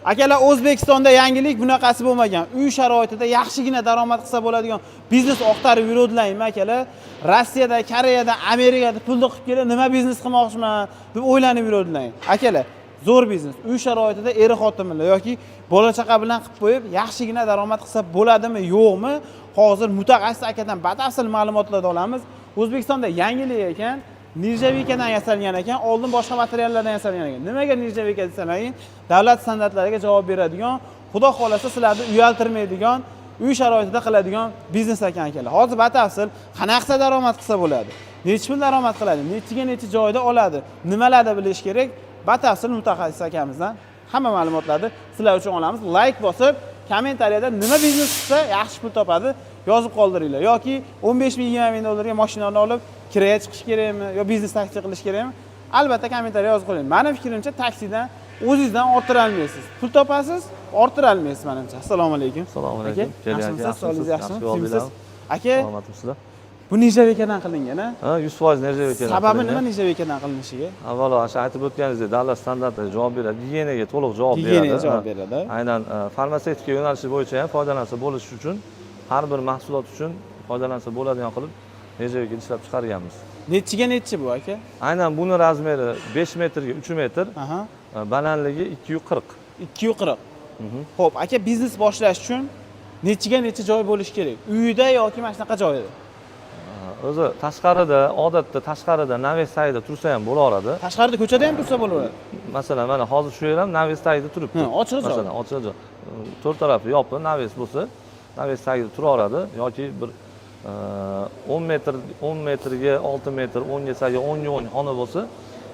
Akalar, O'zbekistonda yangilik, bunaqasi bo'lmagan. Uy sharoitida yaxshigina daromad qilsa bo'ladigan biznes oqtarib yuruvdilarmi, akalar? Rossiyada, Koreyada, Amerikada pulni qilib kelib, nima biznes qilmoqchiman deb o'ylanib yuruvdilar. Akalar, zo'r biznes. Uy sharoitida er xotin bilan yoki bola chaqa bilan qilib qo'yib, yaxshigina daromad qilsa bo'ladimi, yo'qmi? Hozir mutaxassis akadan batafsil ma'lumotlarni olamiz. O'zbekistonda yangilik ekan. Нержавейка dan yasalgan ekan, oldin boshqa materiallardan yasalgan ekan. Nimaga нержавейка desalaring, davlat standartlariga javob beradigan, Xudo xohlasa, sizlarni uyaltirmaydigan, uy sharoitida qiladigan biznes ekan, akalar. Hozir batafsil qanaqa qilsa daromad qilsa bo'ladi, nechi pul daromad qiladi, nechiga nechi joyda oladi, nimalarni bilish kerak, batafsil mutaxassis akamizdan hamma ma'lumotlarni sizlar uchun olamiz. Layk bosib, kommentariyada nima biznes qilsa yaxshi pul topadi, yozib qoldiringlar. Yoki 15 ming, 20 ming dollarga mashinani olib kiraga chiqish kerakmi yo biznes taksi qilish kerakmi? Albatta kommentariya yozib qo'ying. Mani fikrimcha, taksidan o'zingizdan orttira olmaysiz. Pul topasiz, orttira olmaysiz manimcha. Assalomu alaykum. Assalomu alaykum. Aka, yaxshimisiz? Sog'ligingiz yaxshimi? Yaxshi Yaxshimisiz? Aka, Salomatmisizlar? Bu нержавейка dan qilingan, a? Ha, 100% нержавейка dan Sababi qilingan. nima нержавейка dan qilinishiga? Avvalo, o'sha aytib o'tganingizdek, davlat standartlariga javob beradi, gigiyenaga to'liq javob beradi. Gigiyenaga javob Ha. beradi. Aynan farmatsevtika yo'nalishi bo'yicha ham foydalansa bo'lishi uchun, har bir mahsulot uchun foydalansa bo'ladigan qilib нержавейка ishlab chiqarganmiz. Nechiga nechi bu, aka? Aynan buni размер i 5 metrga 3 metr, balandligi 240. 240. Xo'p, aka, biznes boshlash uchun nechiga necha joy bo'lishi kerak? Uyida yoki mana shunaqa joyda? O'zi tashqarida, odatda tashqarida навес tagida tursa ham bo'laveradi. Tashqarida, ko'chada ham tursa bo'laveradi. Masalan, mana hozir shu yer ham навес tagida turibdi. Ha, ochiq joy. Masalan, ochiq joy. To'rt tarafi yopiq, навес bo'lsa, навес tagida turaveradi yoki bir 10 metr, 10 metrga 6 metr, 10 ga 8, 10 ga 10 xona bo'lsa,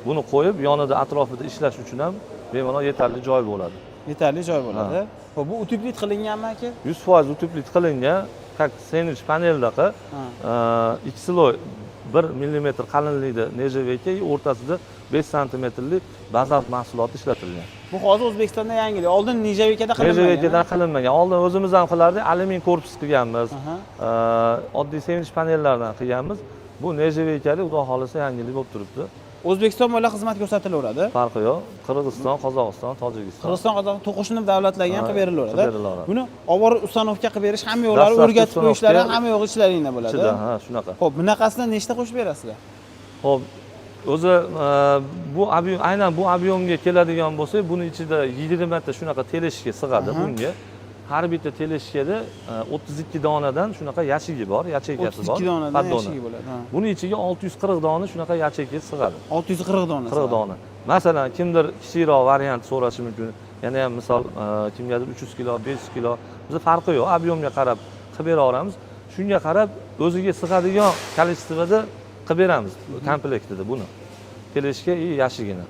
buni qo'yib, yonida, atrofida ishlash uchun ham bemalol yetarli joy bo'ladi. Yetarli joy bo'ladi. Xo'p, bu утеплить qilinganmi, aka? 100% утеплить qilingan, как sendvich paneldaqa. Ikki слой, 1 millimetr qalinlikda нержавейка и o'rtasida 5 santimetrlik bazalt mahsuloti ishlatilgan. Bu hozir O'zbekistonda yangilik. Oldin нержавейка da qilinmagan. Нержавейка dan qilinmagan. Oldin o'zimiz ham qilardik, alyumin korpus qilganmiz, oddiy sendvich panellardan qilganmiz. Bu нержавейка li, xudo xohlasa, yangilik bo'lib turibdi. O'zbekiston bo'ylab xizmat ko'rsatilaveradi. Farqi yo'q, Qirg'iziston, Qozog'iston, Tojikiston. Qirg'iziston, Qozog'iston, qo'shni davlatlarga ham Ha, qilib berilaveradi. qilib berilaveradi. Buni olib borib установка qilib berish, hamma yo'lari Dastlabki o'rgatib qo'yishlari, установка hamma yo'g'i ishlaringda bo'ladi. Ichida, ha, shunaqa. Xo'p, bunaqasidan nechta qo'shib berasizlar? Ho'p, o'zi bu объем, aynan bu объем ga keladigan bo'lsak, buni ichida 20 ta shunaqa тележка sig'adi. Bunga har bitta тележка da 32 donadan shunaqa yashigi bor, yacheykasi bor. 32 donadan Поддон i. yashigi bo'ladi. Ha. Buni ichiga 640 dona shunaqa yacheyka sig'adi. 640 dona. 40 dona. Masalan, kimdir kichikroq variant so'rashi mumkin. Yana ham misol, kimgadir 300 kilo, 500 kilo, biza farqi yo'q, объем ga qarab qilib bera olamiz. Shunga qarab o'ziga sig'adigan количество da qilib beramiz komplektida buni. Тележка и yashigini.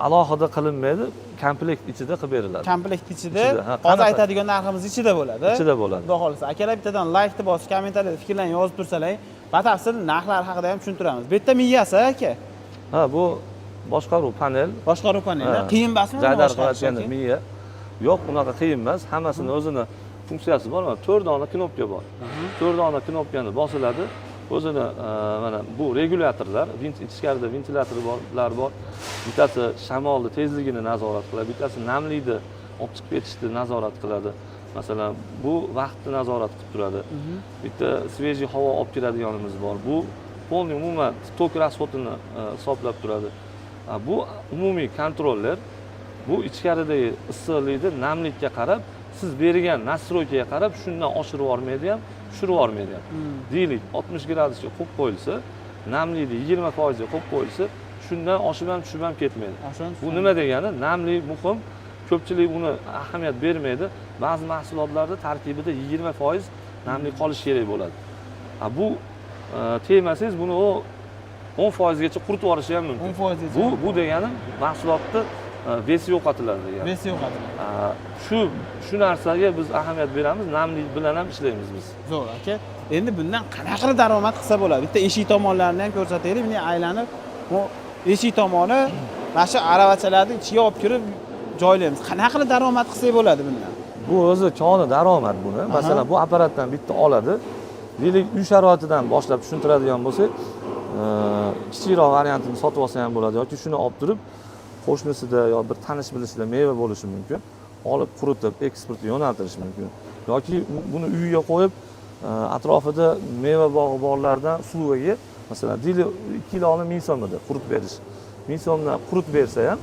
Alohida qilinmaydi, komplekt ichida qilib beriladi. Komplekt ichida, Ichida, ha, hozir qanaqa? aytadigan narximiz ichida bo'ladi. Ichida bo'ladi. Xudo xohlasa. Akalar, bittadan laykni bosib, kommentariyada fikrlarni yozib tursalar, batafsil narxlar haqida ham tushuntiramiz. Bu yerda miyasi, aka. Ha, bu boshqaruv panel. Boshqaruv paneli. Ha. Qiyin emasmi buni Jaydar boshqarish, qilayotganda aka? miya. Yo'q, unaqa qiyin emas. Hammasini o'zini funksiyasi bor. Mana 4 dona knopka bor. 4 dona knopkani bosiladi. O'zini mana bu regulyatorlar, ichkarida ventilyatorlar bor. Bittasi shamolni tezligini nazorat qiladi, bittasi namlikni olib chiqib ketishni nazorat qiladi. Masalan, bu vaqtni nazorat qilib turadi. Bitta свежий havo olib kiradiganimiz bor. Bu полный umuman tok расход ini hisoblab turadi. Bu umumiy kontroller. Bu ichkaridagi issiqlikni namlikka qarab, siz bergan настройка ga qarab, shundan oshirib yubormaydi ham, tushirib yubormaydi ham. Deylik, 60 gradusga qo'yib qo'yilsa, namlikni 20 foizga qo'yib qo'yilsa, shundan oshib ham, tushib ham ketmaydi. Bu nima degani? Namlik muhim. Ko'pchilik uni ahamiyat bermaydi. Ba'zi mahsulotlarda tarkibida 20% namlik qolishi kerak bo'ladi. A bu tegmasangiz, buni u 10 foizgacha quritib yuborishi ham mumkin. 10 foizgacha. Bu degani mahsulotni вес i yo'qotiladi degani. Вес i yo'qotiladi. Shu narsaga biz ahamiyat beramiz, namlik bilan ham ishlaymiz biz. Zo'r, aka. Endi bundan qanaqa qilib daromad qilsa bo'ladi? Bitta eshik tomonlarini ham ko'rsataylik. Bunday aylanib, bu eshik tomoni, mana shu aravachalarni ichiga olib kirib joylaymiz. Qanaqa qilib daromad qilsak bo'ladi bundan? Bu o'zi koni daromad buni. Masalan, bu apparatdan bitta oladi. Deylik, uy sharoitidan boshlab tushuntiradigan bo'lsak, kichikroq variantini sotib olsa ham bo'ladi yoki shuni olib turib Qo'shnisida yo bir tanish bilishida meva bo'lishi mumkin, olib quritib eksportga yo'naltirish mumkin yoki buni uyiga qo'yib, atrofida meva bog'i borlardan услуга ga, masalan, deylik, 2 kiloni 1000 so'm edi quritib berish, 1000 so'mdan quritib bersa ham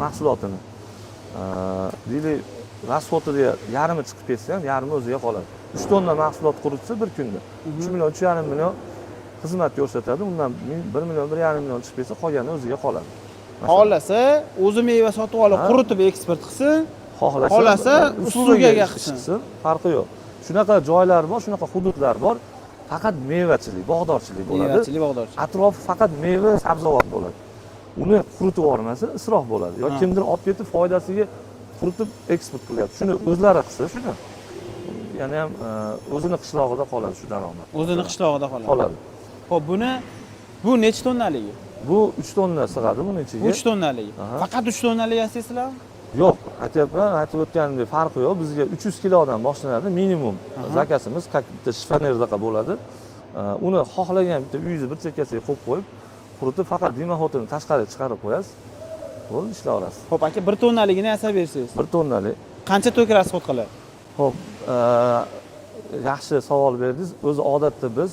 mahsulotini, deylik, расход ida yarmi chiqib ketsa ham, yarmi o'ziga qoladi. 3 tonna mahsulot quritsa bir kunda 3 million, 3,5 million xizmat ko'rsatadi. Undan 1 million, 1,5 million chiqib ketsa, qolgani o'ziga qoladi. Masalan. Xohlasa, o'zi meva sotib olib, quritib eksport qilsin. Xohlasa, Xohlasa, услуга ga услуга ga ish qilsin. qilsin, farqi yo'q. Shunaqa joylar bor, shunaqa hududlar bor, faqat mevachilik, bog'dorchilik bo'ladi. Mevachilik, bog'dorchilik. Atrofi faqat meva, sabzavot bo'ladi. Uni quritib yubormasa, isrof bo'ladi yo kimdir olib ketib, foydasiga quritib eksport qilyapti. Shuni o'zlari qilsa, shuni yana ham o'zini qishlog'ida qoladi shu daromad. O'zini qishlog'ida qoladi. Qoladi. Ho'p, bu necha tonnaligi? Bu 3 tonna sig'adi buni ichiga. 3 tonnaligi. Aha. Faqat 3 tonnalik yasaysizlarmi? Yo'q, aytyapman, aytib o'tganimdek, farqi yo'q. Bizga 300 kilodan boshlanadi minimum заказ imiz, как bitta shifonerdaqa bo'ladi. Uni xohlagan bitta uyingizni bir chekkasiga qo'yib qo'yib, quritib, faqat дымоход ini tashqariga chiqarib qo'yasiz. Bo'ldi, ishlayverasiz. Ho'p, aka, 1 tonnaligini yasab bersangiz, 1 tonnalik. qancha tok расход qiladi? Ho'p, yaxshi savol berdingiz. O'zi odatda biz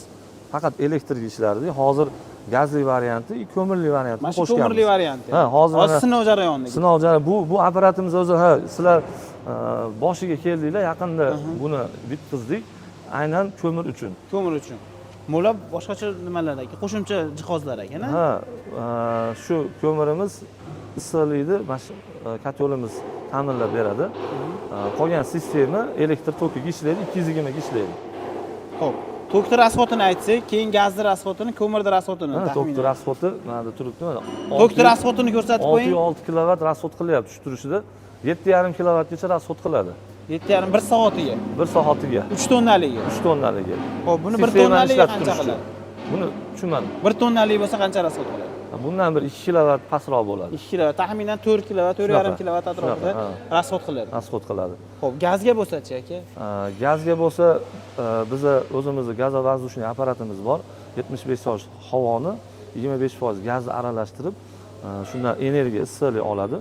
faqat elektrga ishlardik. Hozir gazli varianti, ko'mirli variantini Mana shu qo'shganmiz. ko'mirli varianti. Ha, hozir Hozir mana sinov jarayonida. Sinov jarayoni. Bu apparatimiz o'zi, ha, sizlar boshiga keldinglar, yaqinda buni bitkizdik. Aynan ko'mir uchun. Ko'mir uchun. Mo'lab boshqacha nimalar aka, qo'shimcha jihozlar ekan, Ha, shu ko'mirimiz issiqlikni mana shu котёл imiz ta'minlab beradi. Qolgan sistema elektr tokiga ishlaydi, 220 ga ishlaydi. Ho'p. Tokni расход ini aytsak, keyin gazni расход ini, ko'mirni расход ini Ha, taxminan. Tokni расход i mana yerda turibdi, mana. Tokni расход ini ko'rsatib qo'ying. 606 kilovat расход qilyapti shu turishida. 7,5 kilovatgacha расход qiladi. 7,5 bir soatiga. Bir soatiga. 3 tonnaligi. 3 tonnaligi. Ho'p, buni 1 Sistemani tonnaligi ishlatib qancha turish uchun. qiladi? Buni tushunmadim. 1 tonnalik bo'lsa qancha расход qiladi? Bundan bir 2 kilovat pastroq bo'ladi. 2 kilovat, taxminan 4 kilovat, 4,5 Shunaqa, kilovat atrofida shunaqa, ha. расход qiladi. Расход qiladi. Ho'p, gazga bo'lsa-chi, aka? Gazga bo'lsa, biza o'zimizni газовоздушный apparatimiz bor. 75% havoni, 25% gazni aralashtirib, shundan energiya, issiqlik oladi.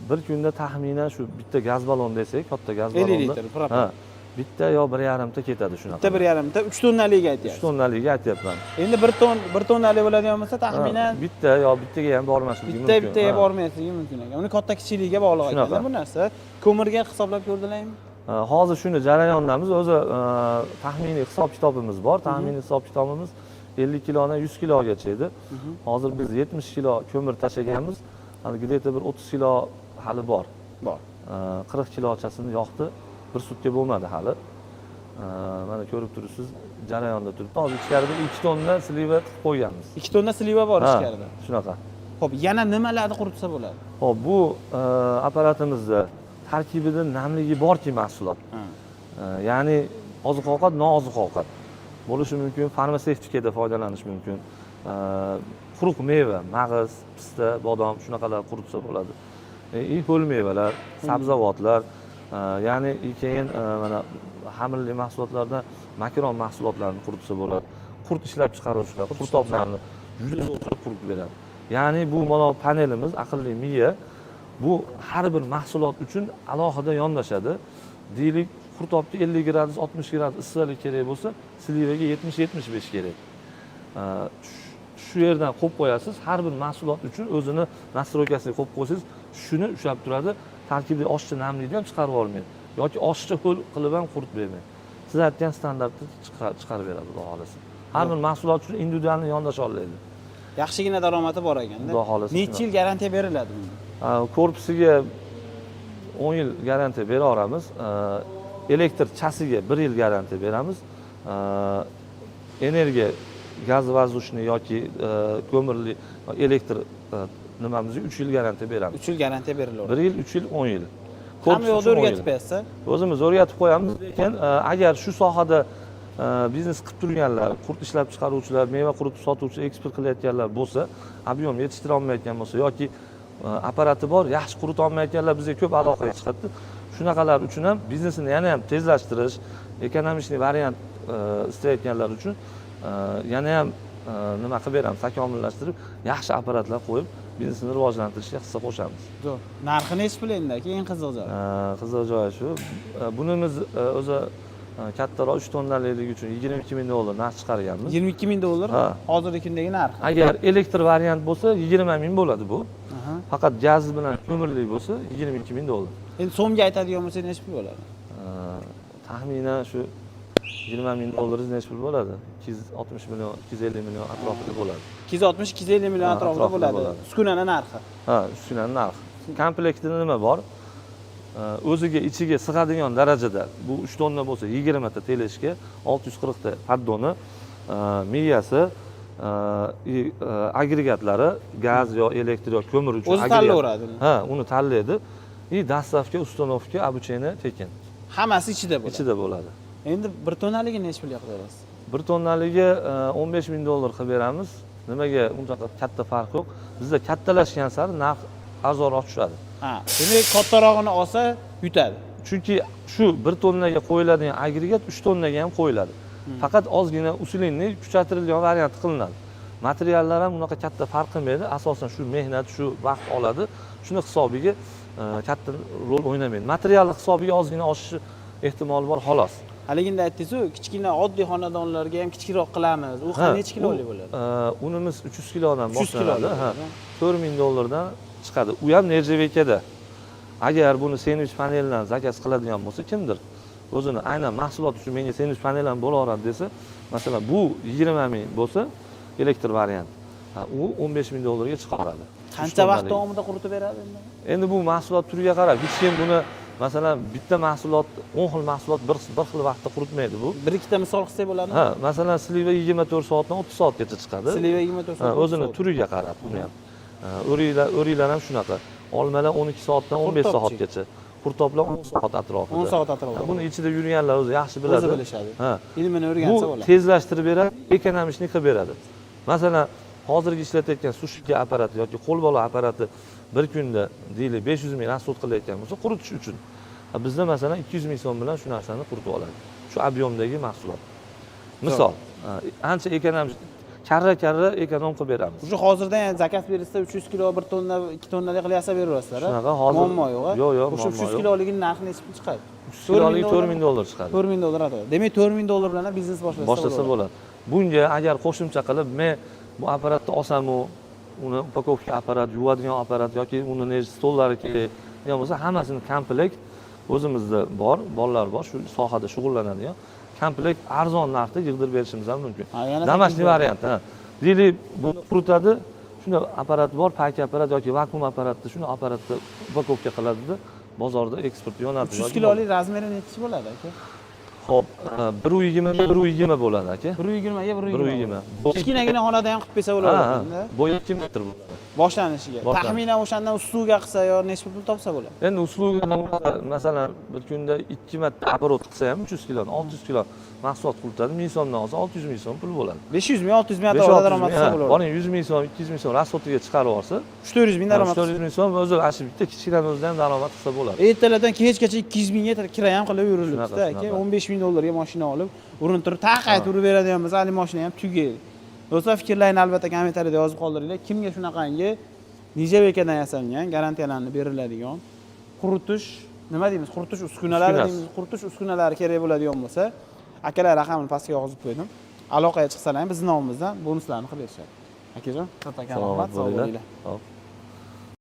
Bir kunda taxminan shu bitta gaz ballon desak, katta gaz 50 ballonda litr, propan. Ha, bitta yo 1,5 ta ketadi shunaqa. Bitta, 1,5 ta 3 tonnaligiga 3 aytyapsiz. Tonnaligiga aytyapman. Endi 1 ton, 1 tonnalik bo'ladigan bo'lsa, taxminan Ha, bitta yo bittaga ham bormasligi bitta mumkin. bittaga Ha. bormasligi mumkin ekan. Uni katta kichikligiga bog'liq ekan Shunaqa. bu narsa. Ko'mirga hisoblab ko'rdilarmi? Hozir shuni jarayondamiz. O'zi taxminiy hisob kitobimiz bor. Taxminiy hisob kitobimiz 50 kilodan 100 kilogacha edi. Hozir biz 70 kilo ko'mir tashlaganmiz. Hali где-то bir 30 kilo hali bor. Bor. 40 kilochasini yoqdi. Bir sutka bo'lmadi hali. Mana ko'rib turibsiz, jarayonda turibdi. Hozir ichkarida 2 tonna слива tiqib qo'yganmiz. 2 tonna слива bor Ha, ichkarida. Shunaqa. Xo'p, yana nimalarni quritsa bo'ladi? Ho'p, bu apparatimizda tarkibida namligi borki mahsulot. Ya'ni oziq ovqat, nooziq ovqat bo'lishi mumkin, farmatsevtikada foydalanish mumkin. Quruq meva, mag'iz, pista, bodom, shunaqalar quritsa bo'ladi. И ho'l mevalar, sabzavotlar, ya'ni и keyin mana xamirli mahsulotlardan makaron mahsulotlarini quritsa bo'ladi. Qurt ishlab chiqaruvchilar qurtoblarni juda zo'r qilib quritib beradi. Ya'ni bu mana panelimiz aqlli miya, bu har bir mahsulot uchun alohida yondashadi. Deylik, qurtobga 50 gradus, 60 gradus issiqlik kerak bo'lsa, слива ga 70-75 kerak. Shu yerdan qo'yib qo'yasiz, har bir mahsulot uchun o'zini настройка siga qo'yib qo'ysangiz, shuni ushlab turadi. Tarkibida oshiqcha namlikni ham chiqarib yubormaydi yoki oshiqcha ho'l qilib ham quritib bermaydi. Siz aytgan standartni chiqarib beradi, xudo xohlasa. Har bir mahsulot uchun индивидуальный yondasha oladi. Yaxshigina daromadi bor ekanda. Xudo xohlasa. Necha yil garantiya beriladi bunga? Korpusiga 10 yil garantiya bera olamiz. Elektr chasiga 1 yil garantiya beramiz. Energiya gaz воздушный yoki ko'mirli elektr nimamizga 3 yil garantiya beramiz. 3 yil garantiya beriladi. 1 yil, 3 yil, 10 yil. Hamma Korpus yoqda uchun 10 yil. O'rgatib qo'yasiz. O'zimiz o'rgatib qo'yamiz, lekin agar shu sohada biznes qilib turganlar, qurt ishlab chiqaruvchilar, meva quritib sotuvchi, eksport qilayotganlar bo'lsa, объем yetishtira olmayotgan bo'lsa yoki apparati bor, yaxshi qurita olmayotganlar bizga ko'p aloqaga chiqadi. Shunaqalar uchun ham biznesini yana ham tezlashtirish, экономичный variant istayotganlar uchun yana ham nima qilib beramiz, takomillashtirib, yaxshi apparatlar qo'yib, Biznesni rivojlantirishga hissa qo'shamiz. Zo'r. Narxi nechi pul endi aka, eng qiziq joyi? Qiziq joyi shu. Bunimiz o'zi kattaroq 3 tonnaliligi uchun 22 ming dollar narx chiqarganmiz. 22 ming dollar Ha. hozirgi kundagi narxi. Agar elektr variant bo'lsa 20 ming bo'ladi bu. Faqat gaz bilan ko'mirli bo'lsa 22 ming dollar. Endi so'mga aytadigan bo'lsak nechi pul bo'ladi? Taxminan shu 20 ming dollaringiz nechi pul bo'ladi? 260 million, 250 million atrofida bo'ladi. 260, 250 million Ha, atrofida atrofida bo'ladi. bo'ladi. Uskunani narxi. Ha, uskunani narxi. Komplektida nima bor? O'ziga ichiga sig'adigan darajada bu 3 tonna bo'lsa 20 ta тележка, 640 ta поддон i, miyasi, agregatlari, gaz yo elektr yo ko'mir uchun O'zi agregat. tanlayveradi uni. Ha, uni tanlaydi. И доставка, установка, обучение tekin. Hammasi ichida bo'ladi. Ichida bo'ladi. Endi 1 tonnaligi nechi pulga qilib berasiz? 1 tonnaligi 15 ming dollar qilib beramiz. Nimaga unchaqa katta farq yo'q? Bizda kattalashgan sari narx arzonroq tushadi. Ha, demak kattarog'ini olsa yutadi. Chunki shu 1 tonnaga qo'yiladigan agregat 3 tonnaga ham qo'yiladi. Faqat ozgina усиленный, kuchaytirilgan varianti qilinadi. Materiallar ham unaqa katta farq qilmaydi. Asosan shu mehnat, shu vaqt oladi. Shuni hisobiga katta rol o'ynamaydi. Materialni hisobiga ozgina oshishi ehtimoli bor xolos. Haliginda aytdingiz-ku, kichkina oddiy xonadonlarga ham kichikroq qilamiz. U Ha, necha kilolik bo'ladi? Unimiz 300 kilodan 300 boshlanadi. Kilolik Ha, bo'ladi. 4 ming dollardan chiqadi. U ham нержавейка da. Agar buni sendvich panelidan заказ qiladigan bo'lsa kimdir, o'zini aynan mahsulot uchun menga sendvich panel ham bo'laveradi desa, masalan, bu 20 ming bo'lsa elektr variant, ha, u 15 ming dollarga chiqaradi. Qancha Uch vaqt tonnalik. davomida quritib beradi endi? Endi bu mahsulot turiga qarab, hech kim buni, masalan, bitta mahsulot, 10 xil mahsulot bir xil vaqtda quritmaydi bu. Bir ikkita misol qilsak bo'ladimi? Ha, masalan, слива 24 soatdan 30 soatgacha chiqadi. Слива 24 Ha, soat. o'zini turiga qarab buni ham. Ha, o'riklar ham shunaqa. Olmalar 12 soatdan 15 Qurtobchi? Soatgacha. Qurtoblar 10 soat atrofida. 10 soat atrofida. Ha, buni ichida yurganlar o'zi yaxshi biladi. O'zi bilishadi. Ha. Ilmini Bu o'rgansa bo'ladi. tezlashtirib beradi, экономичный qilib beradi. Masalan, hozirgi ishlatayotgan сушка apparati yoki qo'lbola apparati bir kunda deylik 500 ming расход qilayotgan bo'lsa quritish uchun. Ha, bizda masalan 200 ming so'm bilan shu narsani quritib oladi. Shu объем dagi mahsulot. Misol, ha, ancha эконом, karra karra эконом qilib beramiz. Уже hozirdan ham заказ berilsa 300 kilo, 1 tonna, 2 tonnalik qilib yasab beraverasizlar, a? Shunaqa hozir- Muammo yo'q, a? Yo'q, yo'q, O'sha muammo 300 yo'q. kiloligini narxi nechi pul chiqadi? 300 kiloligi 4 ming dollar chiqadi. 4 ming dollar atrofida. Demak, 4 ming dollar bilan ham biznes boshlasa Boshlasa bo'ladi. Bunga agar qo'shimcha qilib, men bu apparatni olsamu, uni упаковка apparat, yuvadigan apparat yoki uni stollari kerak degan bo'lsa, hammasini komplekt o'zimizda bor, bolalar bor, shu sohada shug'ullanadigan. Komplekt arzon narxda yig'dirib berishimiz ham mumkin. Ha, yana Домашний taklif bor. Variant, ha. Deylik, buni quritadi, shunda apparat bor, payka apparat yoki vakuum apparatda, shuni apparatda упаковка qiladida, bozorda eksport yo'naltirib. 300 kilolik размер i nechi bo'ladi, aka? Xo'p, 1,20 1,20 bo'ladi, aka. 1,20 ga 1,20. 1,20. Kichkinagina xonada ham qilib bersa Ha, bo'ladi. ha. Endi. Bo'yi 2 metr bo'ladi. Boshlanishiga. Boshlanishi. Taxminan o'shandan услуга qilsa yo necha pul topsa bo'ladi? Endi услуга, masalan, bir kunda 2 marta оборот qilsa ham 300 kilo, 600 kilo mahsulot quritadi, 1000 so'mdan olsa 600 ming so'm pul bo'ladi. 500 ming, 600 ming 500 atrofida 600 daromad ming, qilsa ha, bo'ladi. boring 100 ming so'm, 200 ming so'm расход iga chiqarib yuborsa, 3-400 ming daromad. 400 ming so'm o'zi ana shu bitta kichkinani o'zida ham daromad qilsa bo'ladi. Ertalabdan kechgacha 200 mingga kira ham qilib yurilibdi-da, Shunaqa, aka. Shunaqa. 15 ming dollarga mashina olib, urintirib taqaytib urib beradigan bo'lsa, hali mashina ham tugaydi. Do'stlar, fikrlaringni albatta kommentariyada yozib qoldiringlar. Kimga shunaqangi нержавейка dan yasalgan, garantiyalarni beriladigan quritish, nima deymiz, quritish uskunalari Uskunasi. Deymiz, quritish uskunalari kerak bo'ladigan bo'lsa, akalar raqamini pastga yozib qo'ydim. Aloqaga chiqsalar ham bizni nomimizdan bonuslarni qilib berishadi. Akajon, kattakon Salomat rahmat, sog' bo'linglar. bo'linglar. Hop.